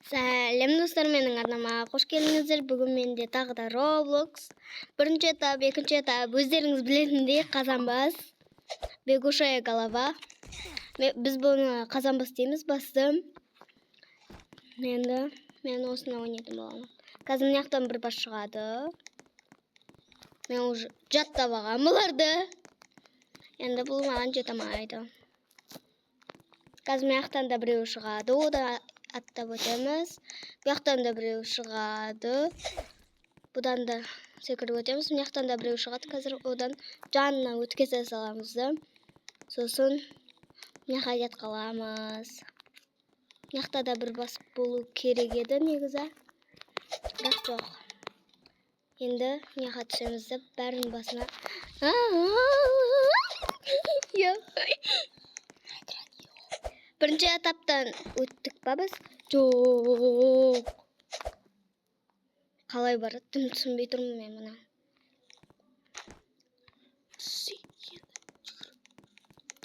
Сәлем достар, менің арнама қош келдіңіздер. Бүгін менде тағы да Roblox. Бірінші этап, екінші этап, өздеріңіз білетіндей қазанбас. Бегушая голова. Біз бұны қазанбас дейміз, бастым. Енді мен осыны ойнайтын боламын. Қазір мына жақтан бір бас шығады. Мен уже жаттап алғанмын бұларды. Енді бұл маған жете алмайды. Қазір мына жақтан да біреу шығады, одан аттап өтеміз. Бұл жақтан да біреу шығады. Бұдан да секіріп өтеміз. Мына жақтан да біреу шығады. Қазір одан жанына өткізе саламыз да. Сосын мына жаққа кетіп қаламыз. Мына жақта да бір бас болу керек еді негізі. Бірақ жоқ. Енді мына жаққа түсеміз де бәрінің басына. Бірінші этаптан өттік па біз? Жоқ. Қалай барады? Дым түсінбей тұрмын мен мына.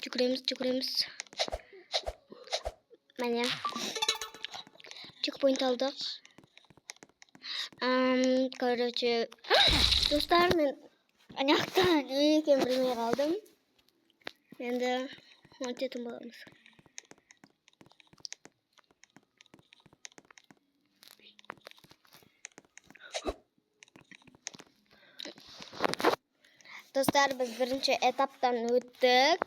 Жүгіреміз, жүгіреміз. Міне. Чекпоинт алдық. Короче, достар, мен ана жақта не екенін білмей қалдым. Енді өтетін боламыз. Достар, біз бірінші этаптан өттік.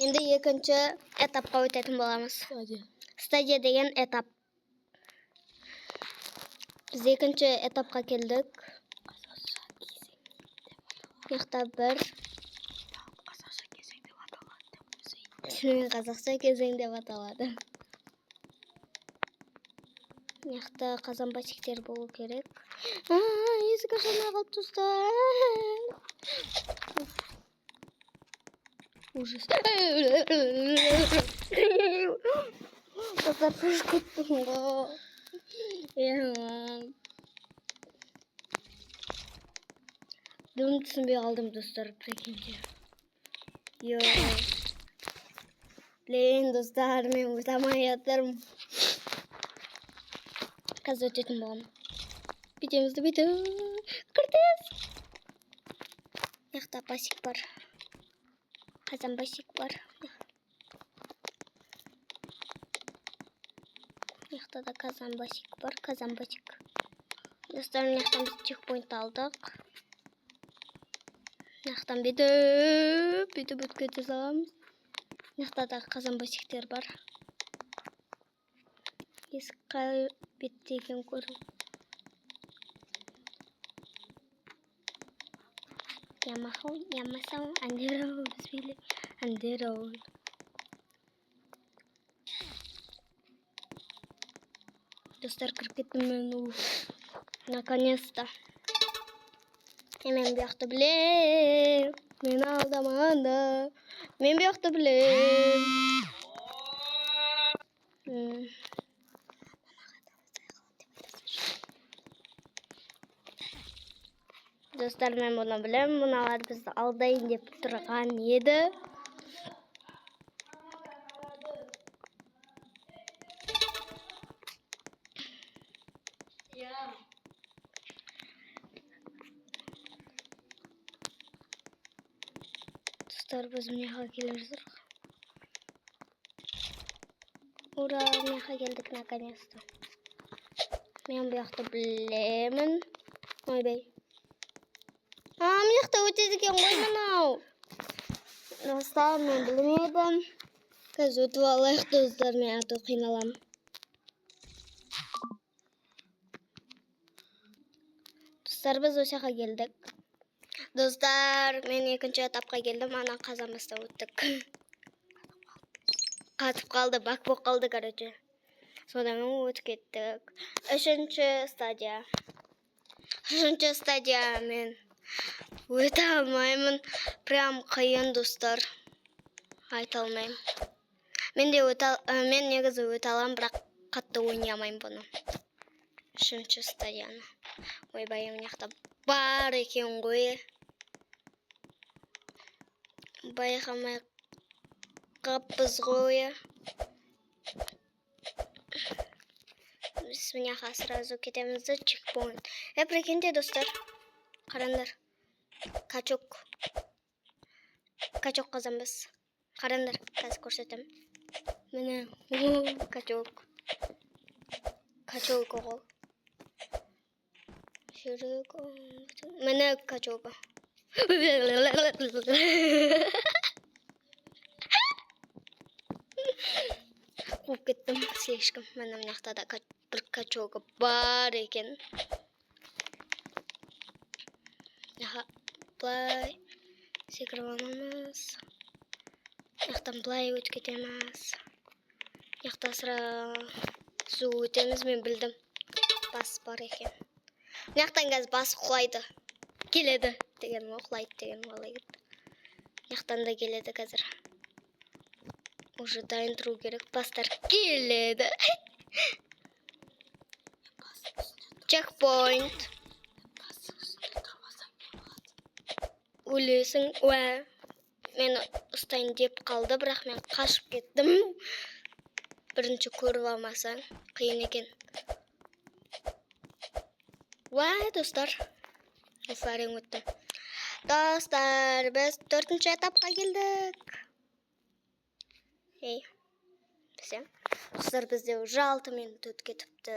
Енді екінші этапқа өтетін боламыз. Стадия. Стадия деген этап. Біз екінші этапқа келдік. Қазақша кезең деп аталады. Мына жақта бір. Қазақша кезең деп аталады деп қойсай. Қазақша кезең деп аталады. Мына жақта қазан басиктер болу керек. Есік ашылмай қалды, достар. Ужас. Достар, шошып кеттім ғой. Дым түсінбей қалдым, достар, прикиньте. Блин, достар, мен өте алмай жатырмын. Қазір өтетін боламын. Бүйтеміз де бүйтіп. Кіртес. Мына жақта басик бар. Қазан басик бар. Мына жақта да қазан басик бар. Қазан басик. Достар, мына жақтан біз чекпоинт алдық. Мына жақтан бүйтіп, бүйтіп өтіп кете саламыз. Мына жақта да қазан басиктер бар. Есік қай бетте екенін көру. Ямахау, Ямасау, Андерау, біз биле, Андерау. Достар, кіріп кеттім мен, уф. Наконец-то. Мен бұл жақты білем. Мен алдаманды. Мен бұл жақты білем. Достар, мен бұны білем. Мыналар бізді алдайын деп тұрған еді. Достар, біз мына жаққа келе жатырмыз. Ура, мына жаққа келдік наконец-то. Мен бұл жақты білемін. Ойбай. Мына жақта өтеді екен ғой мынау. Достар, мен білмедім. Қазір өтіп алайық, достар, мен а то қиналамын. Достар, біз осы жаққа келдік. Достар, мен екінші этапқа келдім, ана қазан бастап өттік. Қатып қалды, бак болып қалды, короче. Содан кейін өтіп кеттік. Үшінші стадия. Үшінші стадия мен өте алмаймын. Прям қиын, достар. Айта алмаймын. Мен де өте мен негізі өте аламын, бірақ қатты ойнай алмаймын бұны. Үшінші стадияны. Ойбай, мына жақта бар екен ғой. Байқамай қаппыз ғой. Біз мына жаққа сразу кетеміз да, чекпоинт. Е, прикиньте, достар, қараңдар, качок, качок қазанбыз. Қараңдар, қазір көрсетемін. Міне, о, качок, качок ғой. Жүрек, міне, качок. Қуып кеттім слишком. Міне, мына жақта да бір качогы бар екен. Мына былай секіріп аламыз, мына жақтан былай өтіп кетеміз, мына жақта сразу өтеміз. Мен білдім, бас бар екен мына жақтан. Қазір бас құлайды, келеді деген ғой, құлайды деген қалай кетті? Мына жақтан да келеді. Қазір уже дайын тұру керек, бастар келеді. Бастың үстінде тұр. Чекпоинт. Бастың үстінде тұрмасаң, не болады? Өлесің. Уә, мені ұстайын деп қалды, бірақ мен қашып кеттім. Бірінші көріп алмасаң, қиын екен. Уә, достар, әрең өттім. Достар, біз төртінші этапқа келдік. Ей, все, достар, бізде уже 6 минут өтіп кетіпті,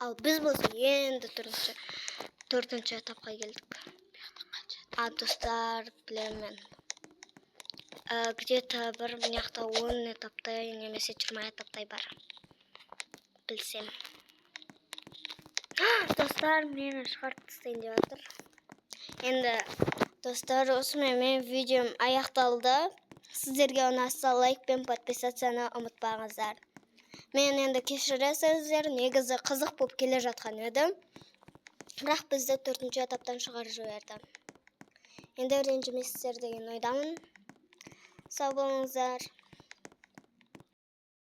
ал біз болса енді төртінші этапқа келдік. Бұл жақта қанша? А, достар, білемін мен. Где-то бір мына жақта 10 этаптай немесе 20 этаптай бар. Білсем. Достар, мені шығарып тастайын деп жатыр. Енді, достар, осымен менің видеом аяқталды. Сіздерге ұнаса, лайк пен подписацияны ұмытпаңыздар. Мен енді, кешіресіздер, негізі қызық болып келе жатқан еді. Бірақ бізді төртінші этаптан шығарып жіберді. Енді ренжімейсіздер деген ойдамын. Сау болыңыздар.